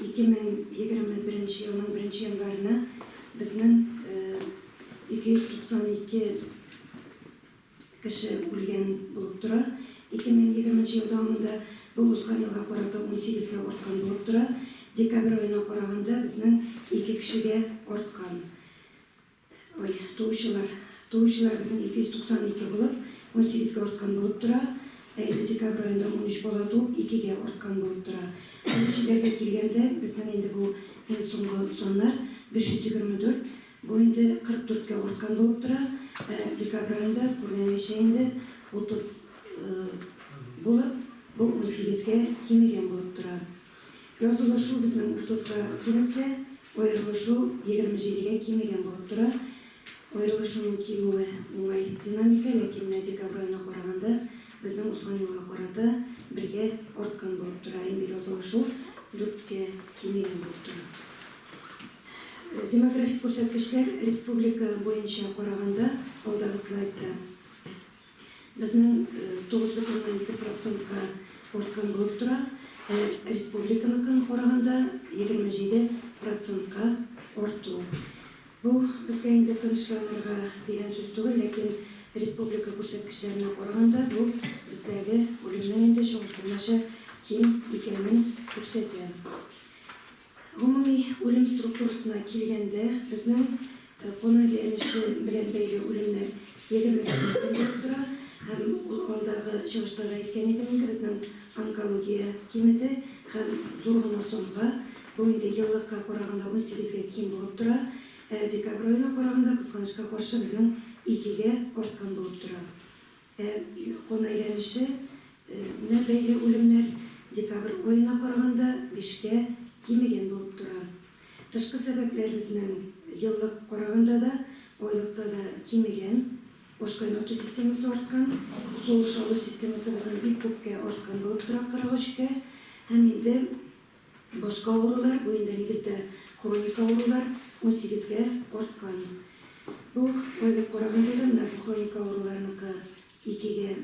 2021 елның беренче январена безнең 292 кеше үлгән булып тора. 2020 нче ел дәвамында бу узган елга карата унсигезгә арткан булып тора. Декабрь аена караганда безнең ике кешегә арткан. Ой, туучылар. Туучылар безнең 292 булып, унсигезгә арткан булып тора. Ә инде декабрь аенда 13 бала туып, икегә арткан булып тора. Үлүчеләргә килгәндә, безнең инде бу иң соңгы саннар, 524, бу инде 44 кә арткан булып тора. Ә декабрь аенда, күргәнегезчә инде, 30 булып, бу унсигезгә кимегән булып тора. Язылышу безнең утызга кимесә, аерылышу 27 гә кимегән булып тора. Аерылышуның кимүе уңай динамика, ләкин менә декабрь аена караганда безнең узган елга карата бергә арткан булып тора. Инде язылышу дүрткә кимегән булып тора. Демографик күрсәткечләр республика буенча караганда, алдагы слайдта. Безнең 9,2 процентка арткан булып тора, ә республиканыкын караганда 27 процентка арту. Бу безгә инде тынычланырга дигән сүз түгел, ләкин республика күрсәткечләренә караганда бу бездәге үлемнең инде чагыштырмача ким икәнен күрсәтә. Гомуми үлем структурасына килгәндә, безнең кан әйләнеше белән бәйле үлемнәр 20 проценттан булып тора һәм ул алдагы чыгышта да әйткән идем инде, безнең онкология кимеде һәм зур гына санга, бу инде еллыкка караганда унсигезгә ким булып тора, ә декабрь аена караганда, кызганычка каршы, безнең икегә арткан булып тора. Ә кан әйләнеше нә бәйле үлемнәр декабрь аена караганда бишкә кимегән булып тора. Тышкы сәбәпләр безнең еллык караганда да, айлыкта да кимегән. Ашкайнату системасы арткан, сулыш алу системасы безнең бик күпкә арткан булып тора, 43 кә. Һәм инде Башка авырулар, бу инде нигездә хроник авырулар, унсигезгә арткан. Бу айлык караганда да менә бу хроник авыруларныкы икегә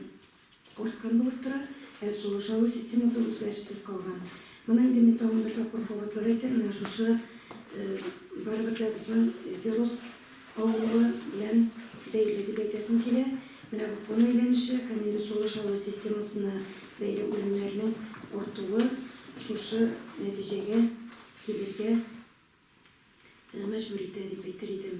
арткан булып тора, ә сулыш алу системасы үзгәрешсез калган. Моны инде мин тагын бер тапкыр кабатлап әйтәм, менә шушы барыбер дә безнең вирус авыруы белән бәйле дип әйтәсем килә. Менә бу кан әйләнеше һәм инде сулыш алу системасына бәйле үлемнәрнең артуы шушы нәтиҗәгә килергә мәҗбүр итә дип әйтер идем.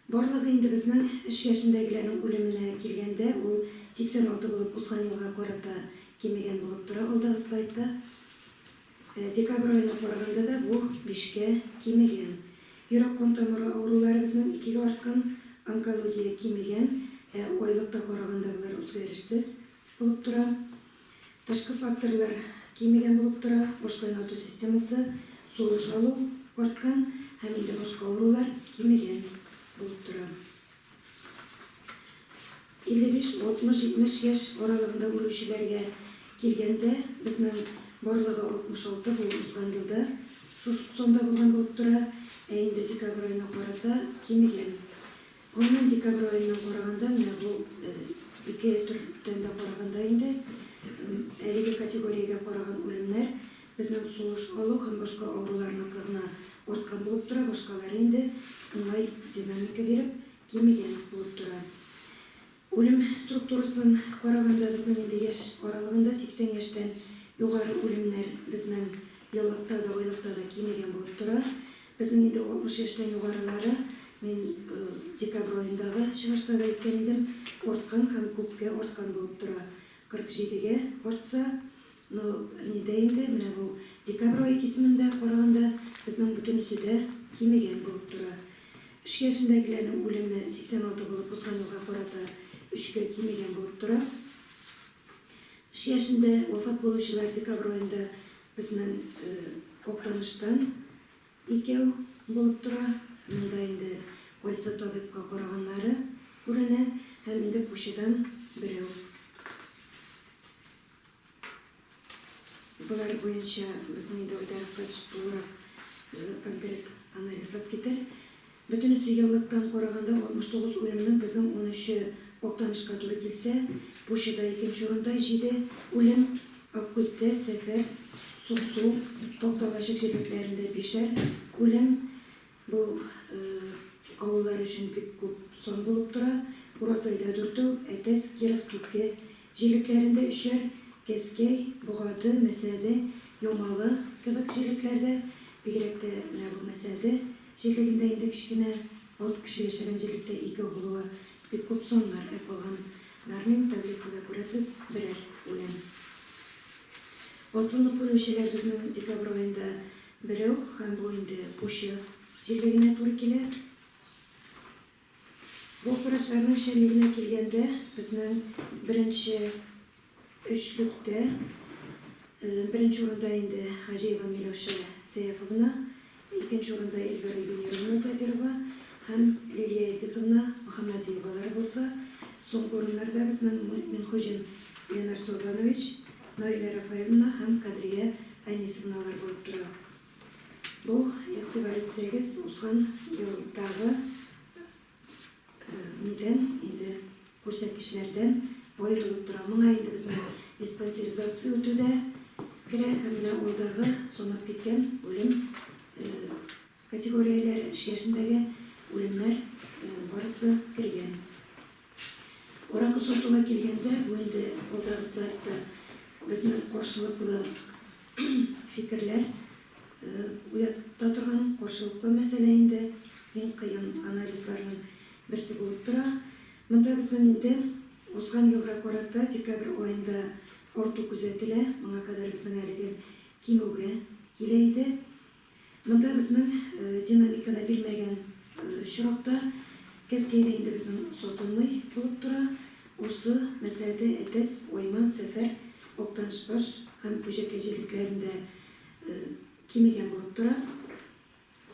Барлыгы инде безнең эш яшендәгеләрнең үлеменә килгәндә, ул 86 булып узган елга карата кимегән булып тора алдагы слайдта. Декабрь аена караганда да бу бишкә кимегән. Йөрәк-кан тамыры авырулары безнең икегә арткан, онкология кимегән, ә айлыкта караганда болар үзгәрешсез булып тора. Тышкы факторлар кимегән булып тора, ашкайнату системасы, сулыш алу арткан һәм инде башка авырулар кимегән булып тора. 55, 60, 70 яшь аралыгында үлүчеләргә килгәндә, безнең барлыгы 66, бу узган елда шушы ук санда булган булып тора, ә инде декабрь аена карата кимегән. Гомумән, декабрь аеннан караганда, менә бу ике төрдән дә караганда инде, әлеге категориягә караган үлемнәр безнең сулыш алу һәм башка авыруларныкы гына арткан булып тора, башкалары инде уңай динамика биреп, кимегән булып тора. Үлем структурасын караганда, безнең инде яшь аралыгында 80 яшьтән югары үлемнәр безнең еллыкта да, айлыкта да кимегән булып тора. Безнең инде 60 яшьтән югарылары, мин декабрь аендагы чыгышта да әйткән идем, арткан һәм күпкә арткан булып тора. 47 гә артса, ну, нидә инде, менә бу декабрь ае кисемендә караганда, безнең бөтенесе дә кимегән булып тора. Эш яшендәгеләрнең үлеме 86 булып узган елга карата өчкә кимегән булып тора. Эш яшендә вафат булучылар декабрь аенда безнең Актаныштан икәү булып тора. Монда инде кайсы табибка караганнары күренә һәм инде Пучыдан берәү. Болар буенча безнең инде Айдар Әхмәтович тулырак конкрет анализлап китәр. Бөтенесе еллыктан караганда 69 үлемнең безнең унөче Актанышка туры килсә, Пучыда икенче урында, җиде үлем, Аккүздә, Сәфәр, Суксу, Такталачык җирлекләрендә бишәр үлем. Бу авыллар өчен бик күп сан булып тора. Уразайда дүртәү, Әтәс, Киров, Түке җирлекләрендә өчәр, Кәзкәй, Богады, Мәсәде, Ямалы кебек җирлекләрдә, бигрәк тә менә бу Мәсәде җирлегендә инде кечкенә, аз кеше яшәгән җирлектә икәү булуы бик күп саннар, ә калганнарның таблицада күрәсез, берәр үлем. Асылынып үлүчеләр безнең декабрь аенда берәү һәм бу инде Пучы җирлегенә туры килә. Бу врачларның эшчәнлегенә килгәндә, безнең беренче өчлектә, беренче урында инде Хаҗиева Миләүшә Сәяфовна, икенче урында Эльвира Юнировна Забирова һәм Лилия Илгизовна Мөхәммәдиевалар булса, соңгы урыннарда безнең Минхуҗин Ленар Солтанович, Наилә Рафаэловна һәм Кадрия Әнисовналар булып тора. Бу, игътибар итсәгез, узган елдагы нидән инде күрсәткечләрдән аерылып тора. Моңа инде безнең диспансеризация үтү дә керә һәм менә алдагы санап киткән үлем категорияләре, эш яшендәге үлемнәр барысы кергән. Аракы сатуга килгәндә, бу инде алдагы слайдта безнең каршылыклы фикерләр уята торган каршылыклы мәсьәлә инде, иң кыен анализларның берсе булып тора. Монда безнең инде узган елга карата декабрь аенда арту күзәтелә, моңа кадәр безнең әле гел кимүгә килә иде. Монда безнең динамика да бирмәгән очракта, Кәзкәйдә инде безнең сатылмый булып тора. Усы, Мәсәде, Әтәс, Айман, Сәфәр, Актанышбаш һәм Күҗәкә җирлекләрендә кимегән булып тора.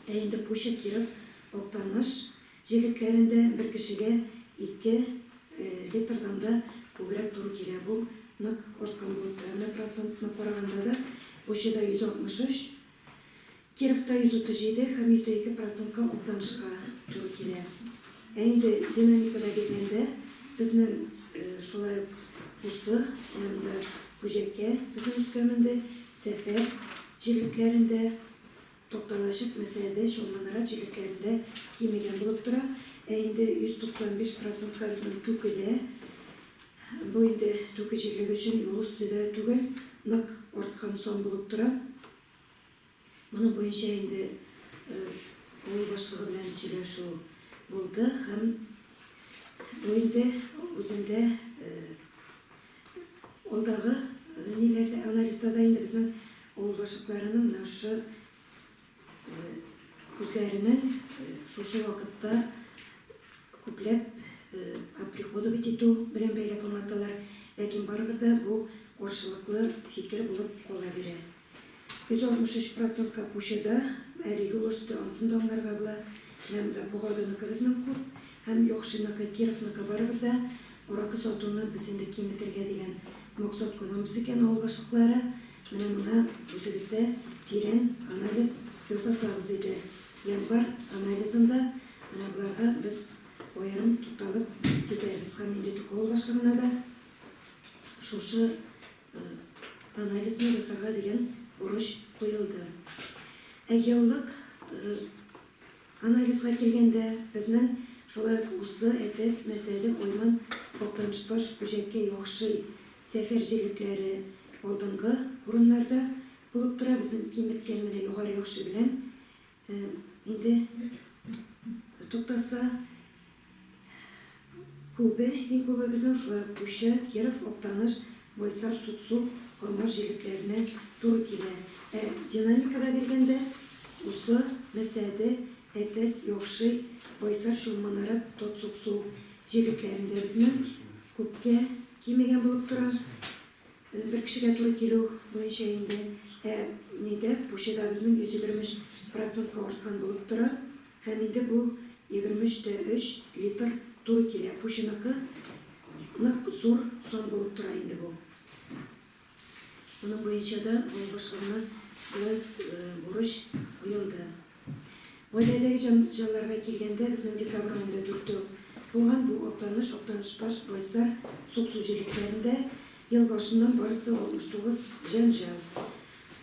Ә инде Пучы, Киров, Актаныш җирлекләрендә бер кешегә 2 литрдан да күбрәк туры килә. Бу нык арткан булып тора. Менә процентны караганда да Пучыда 163, Кировта 137 һәм 102 процентка Актанышка туры килә. Ә инде динамикада килгәндә, безнең шулай ук Усы, менә монда Күҗәкә безнең өскә менде, Сәфәр җирлекләрендә, Такталачык, Мәсәде, Чулманарат җирлекләрендә кимегән булып тора. Ә инде 195 процентка безнең Түкедә, бу инде Түке җирлеге өчен юл өсте дә түгел, нык арткан сан булып тора. Моның буенча инде авыл башлыгы белән сөйләшү булды һәм бу инде үзендә алдагы ниләрдә анализда да инде безнең авыл башлыкларының менә шушы үзләренең шушы вакытта күпләп оприходовать итү белән бәйләп аңлаталар, ләкин барыбер дә бу каршылыклы фикер булып кала бирә. 163 процентка Пучыда, әле юл өсте, ансын да аңларга була. Менә монда Богадыныкы безнең күп һәм Яхшиныкы, Кировныкы барыбер дә аракы сатуны без инде киметергә дигән максат куйганбыз икән, авыл башлыклары, менә моңа үзегездә тирән анализ ясасагыз иде. Январь анализында менә боларга без аерым тукталып китәрбез һәм инде Түке авыл башлыгына да шушы анализны ясарга дигән бурыч куелды. Ә еллык анализга килгәндә, безнең шулай ук Усы, Әтәс, Мәсәде, Айман, Актанышбаш, Күҗәкә, Яхшый, Сәфәр җирлекләре алдынгы урыннарда булып тора. Безнең киметкән менә Югары Яхшый белән инде туктаса, Күбе, иң күбе безнең шулай ук Пучы, Киров, Актаныш, Байсар, Суксу, Кормаш җирлекләренә туры килә. Ә динамикада биргәндә, Усы, Мәсәде, Әтәс, Яхшый, Байсар, Чулманарат, Тат-Суксу җирлекләрендә безнең күпкә кимегән булып тора. Бер кешегә туры килү буенча инде. Ә нидә, Пучыда безнең 123 процентка арткан булып тора. Һәм инде бу 23 тә 3 литр туры килә. Пучыныкы нык зур сан булып тора инде бу. Моның буенча да авыл башлыгына шулай бурыч куелды. Гаиләдәге җәнҗалларга килгәндә, безнең декабрь аенда дүртәү булган, бу Актаныш, Актанышбаш, Байсар, Суксу җирлекләрендә ел башыннан барысы 69 җәнҗал.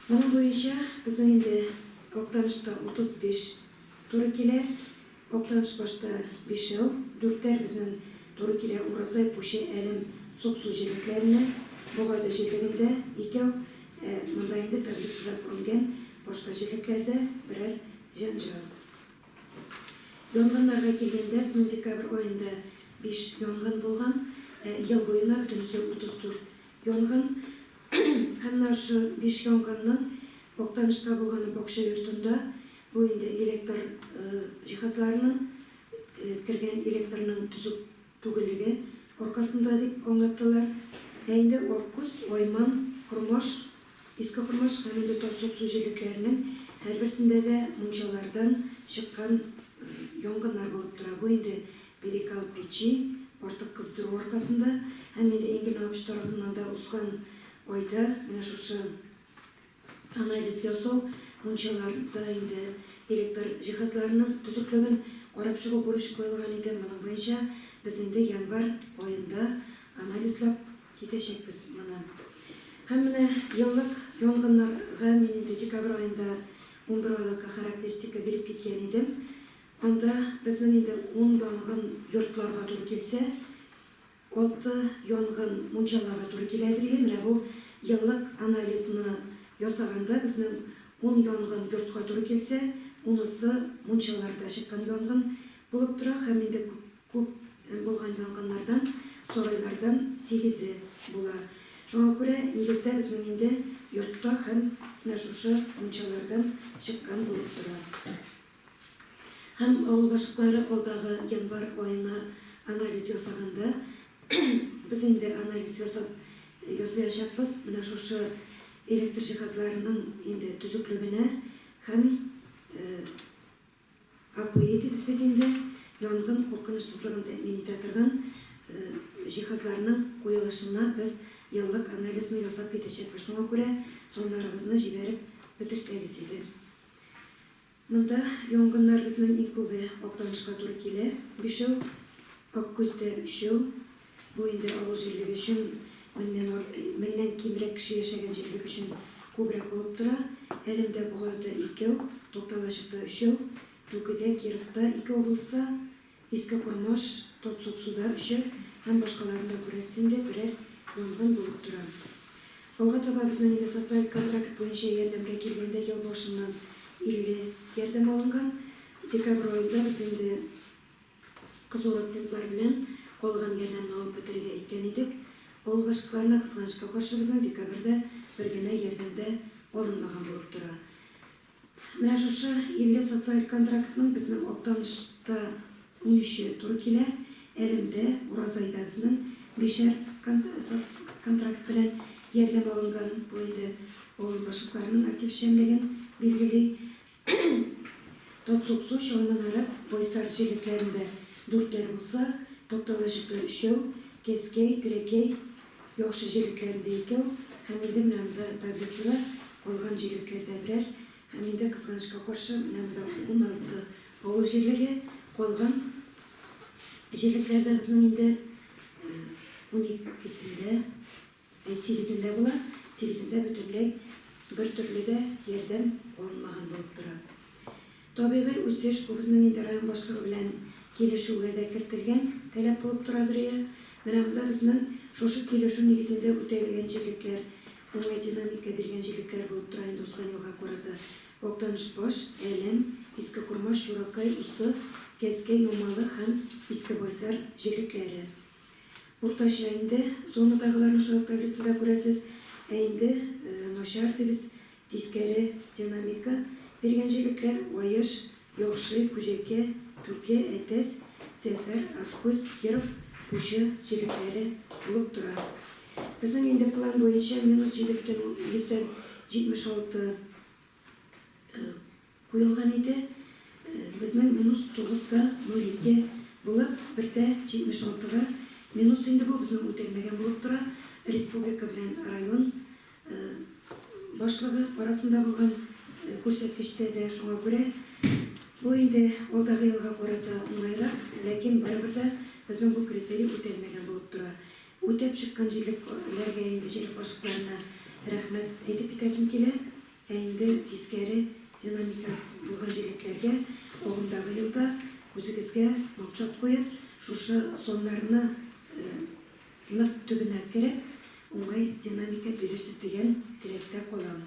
Моның буенча безнең инде Актанышта 35 туры килә. Актанышбашта бишәү, дүртәр безнең туры килә Уразай, Пучы, Әлем, Суксу җирлекләренә, Богады җирлегендә икәү, ә монда инде таблицада күренгән башка җирлекләрдә берәр җәнҗал. Янгыннарга килгәндә, безнең декабрь аенда биш янгын булган, ә ел буена бөтенесе 34 янгын. Һәм менә шушы биш янгынның Актанышта булганы бакча йортында, бу инде электр җиһазларының, кергән электрның төзек түгеллеге аркасында дип аңлаттылар. Ә инде Аккүз, Айман, Кормаш, Иске Кормаш һәм инде Татсуксу җирлекләренең һәрберсендә дә мунчалардан чыккан янгыннар булып тора. Бу инде перекал печи, артык кыздыру аркасында һәм инде Энгель Иванович тарафыннан да узган айда менә шушы анализ ясау, мунчаларда инде электр җиһазларының төзеклеген карап чыгу бурычы куелган иде. Моның буенча без инде январь аенда анализлап китәчәкбез моны. Һәм менә еллык янгыннарга мин инде декабрь аенда 11 айлыкка характеристика биреп киткән идем. Анда безнең инде ун янгын йортларга туры килсә, алты янгын мунчаларга туры киләдер иде. Менә бу еллык анализны ясаганда безнең ун янгын йортка туры килсә, унысы мунчаларда чыккан янгын булып тора һәм инде күп булган янгыннардан сарайлардан сигезе була. Шуңа күрә нигездә безнең инде йортта һәм менә шушы мунчалардан чыккан булып тора. Һәм авыл башлыклары алдагы январь аена анализ ясаганда, без инде анализ ясап ясаячакбыз менә шушы электр җиһазларының инде төзеклегенә һәм АПИ дибез бит инде, янгын куркынычсызлыгын тәэмин итә торган җиһазларның куелышына без еллык анализны ясап китәчәкбез. Шуңа күрә саннарыгызны җибәреп бетерсәгез иде. Монда янгыннар безнең иң күбе Актанышка туры килә, бишәү, Аккүздә өчәү. Бу инде авыл җирлеге өчен меңнән ар меңнән кимрәк кеше яшәгән җирлек өчен күбрәк булып тора. Әлемдә, Богайда икәү, Тукталачыкта өчәү, Түкедә, Кировта икәү булса, Иске Кормаш, Татсуксуда өчәр һәм башкаларында күрәсез инде, берәр янгын булып тора. Алга таба безнең инде социаль контракт буенча ярдәмгә килгәндә ел башыннан 50 ярдәм алынган. Декабрь аенда без инде кызурак темплар белән калган ярдәмне алып бетерергә әйткән идек. Авыл башлыкларына, кызганычка каршы, безнең декабрьдә бер генә ярдәм дә алынмаган булып тора. Менә шушы 50 социаль контрактның безнең Актанышта унөче туры килә, Әлемдә, Уразайда безнең бишәр контракт белән ярдәм алынган, бу инде авыл башлыкларының актив эшчәнлеген билгели. Татсуксу, Чалманарат, Байсар җирлекләрендә дүртәр булса, Такталачыкта өчәү, Кәзкәй, Теләкәй, Яхшы җирлекләрендә икәү һәм инде менә монда таблицада калган җирлекләрдә берәр һәм инде кызганычка каршы менә монда 16 авыл җирлеге, калган җирлекләрдә безнең инде уникесендә, әй сигезендә була, сигезендә бөтенләй бер төрле дә ярдәм алынмаган булып тора. Табигый үсеш, бу безнең инде район башлыгы белән килешүгә дә кертелгән таләп булып торадыр ия. Менә монда безнең шушы килешү нигезендә үтәлгән җирлекләр, уңай динамика биргән җирлекләр булып тора инде узган елга карата. Актанышбаш, Әлем, Иске Кормаш, Чуракай, Усы, Кәзкәй, Юмалы һәм Иске Байсар җирлекләре. Уртача инде зонадагыларны шулай ук таблицада күрәсез. Ә инде начар дибез, Тискәре динамика биргән җирлекләр, Лаеш, Яхшый, Күҗәкә, Түке, Әтәс, Сәфәр, Аккүз, Киров, Пучы җирлекләре булып тора. Безнең инде план буенча минус 7,76 куелган иде. Безнең минус 9,02 булып, 1,76 га минус инде бу безнең үтәлмәгән булып тора. Республика белән район башлыгы арасында булган күрсәткечтә дә, шуңа күрә бу инде алдагы елга карата уңайрак, ләкин барыбер дә безнең бу критерий үтәлмәгән булып тора. Үтәп чыккан җирлекләргә инде җирлек башлыкларына рәхмәт әйтеп китәсем килә. Ә инде тискәре динамика булган җирлекләргә агымдагы елда үзегезгә максат куеп, шушы саннарны нык төбенә кереп, уңай динамика бирерсез дигән теләктә калам.